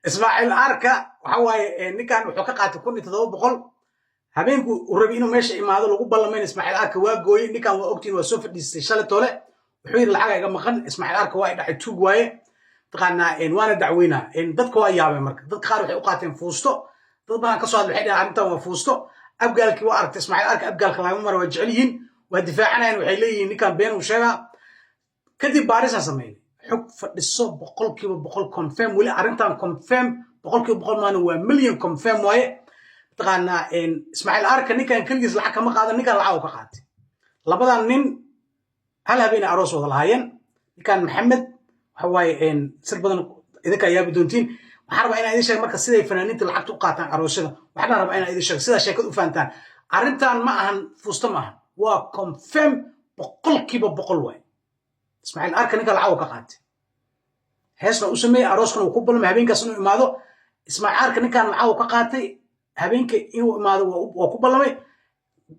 Ismaaciil Arka waxa waaye ninkan wuxuu ka qaatay 1700. Habeenku uu rabay inuu meesha imaado lagu ballamayn, Ismaaciil Arka waa gooyey. Ninkan waa ogtiin, waa soo fadhiistay shalay tole. Wuxuu yidhi lacaga iga maqan, Ismaaciil Arka waa i dhacay, tuug waaye, taqaanaa, waana dacweynaa. Dadka waa yaabeen. Marka dadka qaar waxay u qaateen fuusto, dad badan ka soo hadlay waxay dhaheen arrintan waa fuusto. Abgaalkii waa aragtay, Ismaaciil Arka abgaalka lagama mara, waa jecel yihiin, waa difaacanayaan, waxay leeyihiin ninkan been uu sheegaa. Kadib baarisaan sameynay, xog fadhiso, 100% confirm. Weli arrintan confirm 100% maana, waa million confirm waaye. Mataqaanaa, Ismaaciil Arka ninkan keligiis lacag kama qaadan, ninkan lacag uu ka qaatay. Labadan nin hal habeenay aroos wada lahaayeen. Ninkan Maxamed waxa waaye, sir badan idinkaa yaabi doontiin. Waxaan rabaa inaan idin sheego marka siday fanaaniinta lacagta u qaataan aroosyada. Waxaan rabaa inaan idin sheego sidaa sheekada u fahantaan. Arrintan ma ahan fuusto, ma ahan, waa confirm 100% waaye. Ismaaciil Arka ninka lacag uu ka qaatay, heesna u sameeyey, arooskana uu ku balmay habeenkaas inuu imaado. Ismaaciil Arka ninkan lacag uu ka qaatay, habeenka inuu imaado waa ku ballamay.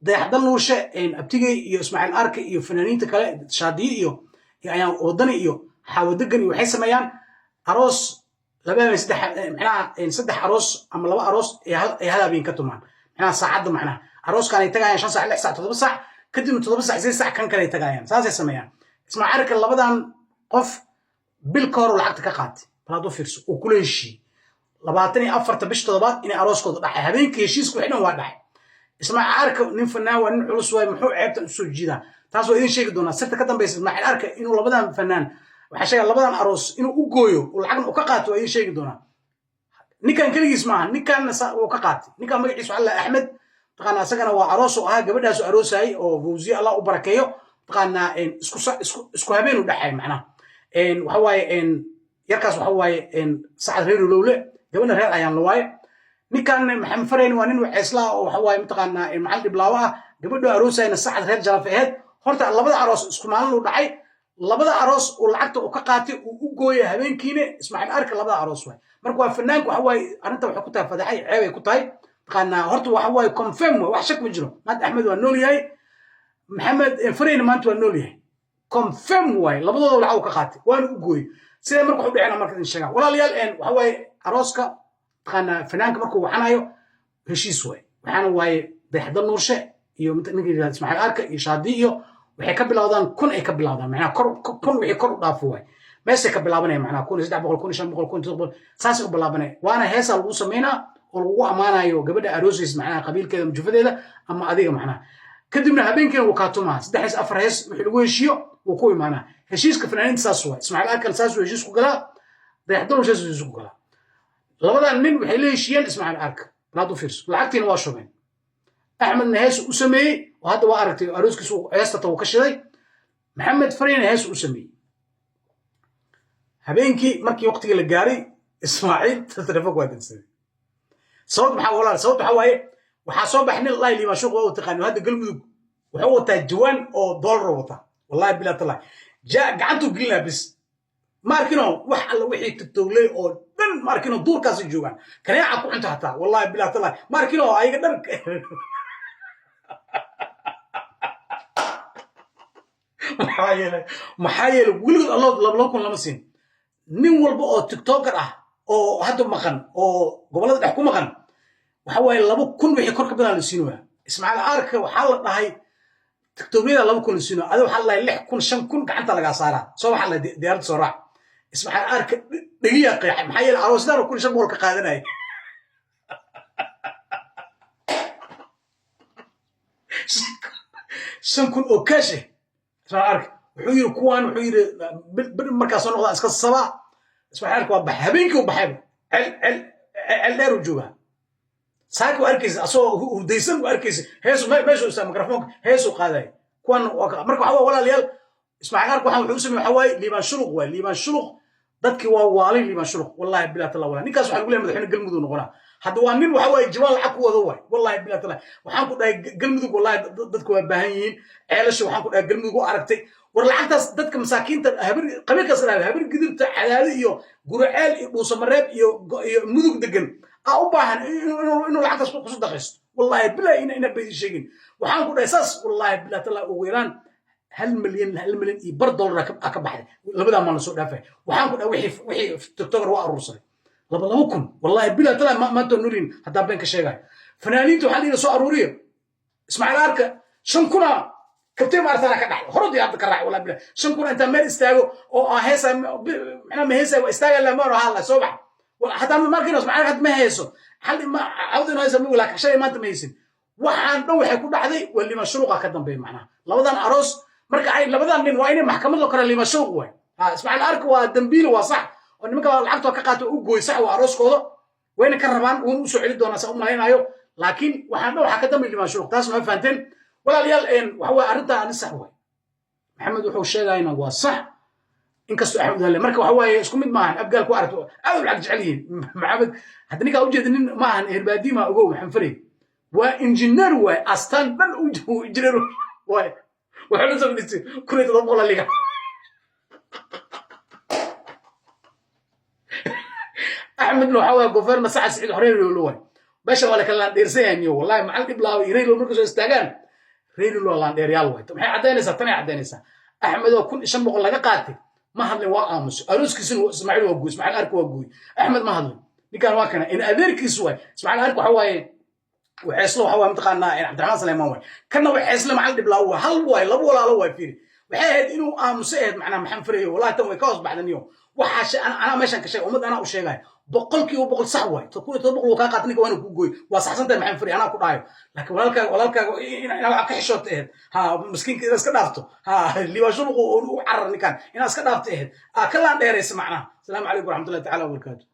Dayaxdal Nuurshe abtigey iyo Ismaaciil Arka iyo fanaaniinta kale, Shaadiye iyo ayaan wadani iyo Xaawadegan iyo waxay sameeyaan aroos laba habeen, saddex, macnaha saddex aroos ama laba aroos ay hal habeen ka tumaan. Macnaha saacadda, macnaha arooskan ay tagayaan 5 saac, 6 saac, 7 saac, kadibna 7 saac, 8 saac kan kale ay tagayaan. Saasay sameeyaan. Ismaaciil Arka labadan qof bil ka hor uu lacagta ka qaatay. Bal hadduu fiirso, uu kula heshiiyey 24-ta bisha toddobaad inay arooskooda dhacay. Habeenkii heshiisku wixii dhan waa dhacay. Ismaaciil Arka nin fanaan waa, nin culus waay, muxuu ceebtan usoo jiidaa? Taas waa idin sheegi doonaa, sirta ka dambaysa Ismaaciil Arka inuu labadan fanaan, waxaa sheega labadan aroos inuu u gooyo uu lacagna u ka qaato, waa idin sheegi doonaa. Ninkan keligiis maaha, ninkanna wuu ka qaatay. Ninkan magaciisa waxaa la Axmed, taqaana, asagana waa aroos oo ahaa, gabadhaasu aroosayay oo Fawziye, Allah u barakeeyo. Taqaanaa, isku habeen u dhaxay. Macnaha waxa waaye yarkaas waxa waaye Sacad reer Ulowle, gabadha reer ayaan la waaye. Ninkan Maxamed Farayn waa nin waceeslaa oo waxa waaye, mataqaanaa, macallin dhiblaawo ah. Gabadhu aroosayna Sacad reer Jalafe aheyd. Horta labada aroos isku maalin uu dhacay. Labada aroos uu lacagta uu ka qaatay uu u gooyay habeenkiina Ismaaciil Arka labada aroos waay. Marka waa fanaanku waxa waaye arrinta waxay ku tahay fadaxay, ceeb ay ku tahay. Taqaanaa, horta waxa waaye confirm waay, wax shak ma jiro. Maanta Axmed waa nool yahay, Maxamed Farayna maanta waa nool yahay. Confirm waay, labadooda lacag uu ka qaatay waana u gooyey. Sidee marka wax u dhicina marka idin sheegaa, walaalayaal? Waxa waaye arooska, taqaanaa, fanaanka markuu waxanayo heshiis waay. Waxaana waaye Dayaxdal Nuurshe iyo ninka yidhahda Ismaaciil Arka iyo Shaadi iyo waxay ka bilowdaan 1000 ay ka bilowdaan, macnaha kor 1000 wixii kor u dhaafo waay. Meeshay ka bilaabanaya, macnaha 1300, 1500, 1700, saasay u bilaabanaya. Waana heesaa lagu sameynaa oo lagugu ammaanayo gabadha aroosaysa, macnaha qabiilkeeda, jufadeeda ama adiga macnaha. Kadibna habeenkeena wuu kaatumaa saddex hees, afar hees, wixii lagu heshiiyo wuu ku imaanaa. Heshiiska fanaaniinta saas waay. Ismaaciil Arkan saasuu heshiis ku galaa, Dayaxdal saasuu heshiis ku galaa. Labadan nin waxay la heshiiyeen Ismaaciil Arka. Balaad u fiirso, lacagtiina waa shubeen. Axmedna hees u sameeyey oo hadda waa aragtay arooskiisu heestata uu ka shiday. Maxamed Farayna hees u sameeyey. Habeenkii markii waqtigii la gaaray, Ismaaciil telefoonka waa dansaday. Sababt maxaa, walaal? Sababt waxaa waaye, waxaa soo baxay nin lahi Liimaan Shuuq waa u taqaano. Hadda Galmudug wuxuu wataa jawaan oo doolar wataa, wallahi bilaa tallahi, ja gacantuu gelinaa bis. Ma arkino wax alla wixii tugtoogley oo dhan, ma arkino duurkaasay joogaan, kaneeca ku cunta hataa, wallahi bilaa tallahi, ma arkino ayaga dhan. Maxaa yeelay weligood allood 2,000 lama siin. Nin walba oo tiktoker ah oo hadda maqan oo gobollada dhex ku maqan waxa waaye 2000 wixii kor ka badan la siin waaya. Ismaaciil Arka waxaa la dhahay tiktokyada 2000 la siin waaya, adiga waxaa la dhahay 6000, 5000 gacanta lagaa saaraa. Soo waxaa la diyaaradda soo raac. Ismaaciil Arka dhegiyaa qeexay, maxaa yeelay aroosyadan 1500 ka qaadanaya. 5000 oo kaash ah Ismaaciil Arka wuxuu yiri kuwaan, wuxuu yiri bil markaa soo noqdaa iska sabaa. Ismaaciil Arka waa baxay, habeenkii u baxayba cel cel cel dheer uu joogaa. Saaka waa arkaysa asagoo hurdaysan, waa arkaysa heesu meeshuu istaa mikrofoonka heesuu qaadaya. Kuwan marka waxaa waa walaalayaal, Ismaaciil Arka waxaan wuxuu u sameeyey waxaa waaye Liibaan Shuluq waay. Liibaan Shuluq dadkii waa waalay. Liibaan Shuluq, wallahi bilaa tala walaa, ninkaas waxaa lagu leeyahay madaxweyne Galmudug noqonaa. Hadda waa nin waxa waaye jawaan lacag ku wado waay. Wallahi bilaa tala, waxaan ku dhahay Galmudug wallahi dadku waa baahan yihiin ceelasha. Waxaan ku dhahay Galmudug u aragtay war lacagtaas dadka masaakiinta habar qabiilkaas dhahay Habar Gidirta, Cadaado iyo Guriceel iyo Dhuusamareeb iyo Mudug degan aa u baahan inuu lacagtaas ku sadaqaysto. Wallahi bilaa ina baydi sheegin, waxaan ku dhahay saas, wallahi bilaa tala, ugu yaraan 1 milyan, 1.5 milyan dollar aa ka baxday labadaa maalin soo dhaafay. Waxaan ku dhahay wixii tiktoker waa aruursaday. Laba laba kun, wallahi bilaa talaa, maanta nolin haddaa been ka sheegayo. Fanaaniinta waxaa la yidhi soo aruuriyo. Ismaaciil Arka 5,000 kabtee maartana ka dhacday horodii hadda ka raacay. Wallahi bilaa, 5,000 intaa meel istaago oo ah heesa macnaa ma heesa, waa istaaga lamaano hadla soo bax. Hataa ma markino Ismaaciil hadda ma heeso, hal ma cawd inuu heesa ma, laakiin shalay maanta ma haysin. Waxaan dhan waxay ku dhacday waa Liima Shuruqa ka dambeeya. Macnaha labadan aroos marka ay labadan nin waa inay maxkamad loo kala Liima Shuruq waay. Ha, Ismaaciil Arka waa dambiil, waa sax, oo nimanka lacagta ka qaato u gooy, sax waa. Arooskooda wayna ka rabaan, wuuna usoo celi doonaa saa u malaynayo, laakiin waxaan dhan waxaa ka dambeeya Liima Shuruq. Taas ma fahanteen, walaalayaal? Waxa waye arrintaa ani sax waay. Maxamed wuxuu sheegayna waa sax, inkastoo Axmed hale. Marka waxa waaye isku mid maahan. Abgaal ku aragto aad u lacag jecel yihiin. Maxamed hadda ninkaa ujeeda nin maahan herbaadiima. Ogow, Maxamed Farey waa injineer waay, astaan dhan uu injineer waay. Wuxuu la soo fadhiistay 1700 liga. Axmedna waxa waye governa saca Siciid Xoreer lo waay. Meesha waa la kala laandheersan yahay niyo. Wallahi macal dhib laawa iyo Raylo markay soo istaagaan, Raylo waa laandheeryaal waay. Maxay caddaynaysaa? Tanay caddaynaysaa. Axmed oo 1500 laga qaatay ma hadlin, waa aamusay. Arooskiisina Ismaaciil waa gooy, Ismaaciil Arki waa gooy. Axmed ma hadlin. Ninkan waa kana in adeerkiisu waay. Ismaaciil Arki waxa waaye waxeesle, waxa waay mataqaanaa Cabdiraxmaan Saleymaan waay. Kanna waxeesle macal dhiblaawo waay, hal waay, laba walaalo waay. Fiiri, waxay ahayd inuu aamusay ahayd. Macnaha Maxamed Farayo, wallahi tan way ka hoos baxdan iyo waxaa anaa meeshan ka sheegay, ummad anaa u sheegaya, 100% sax waay. 1700 wuu kaa qaatay ninka, waana kuu gooy, waa saxsan tahay Maxamed Farayo, anaa ku dhahayo. Laakiin walaalkaaga inaa wax ka xishoota ahayd. Ha, miskiinka inaad iska dhaafto, ha Liibaashuruqu u carar ninkan inaad iska dhaafto ahayd, aa ka laan dheeraysa macnaha. Asalaamu calaykum waraxmatullahi tacaala wabarakaatu.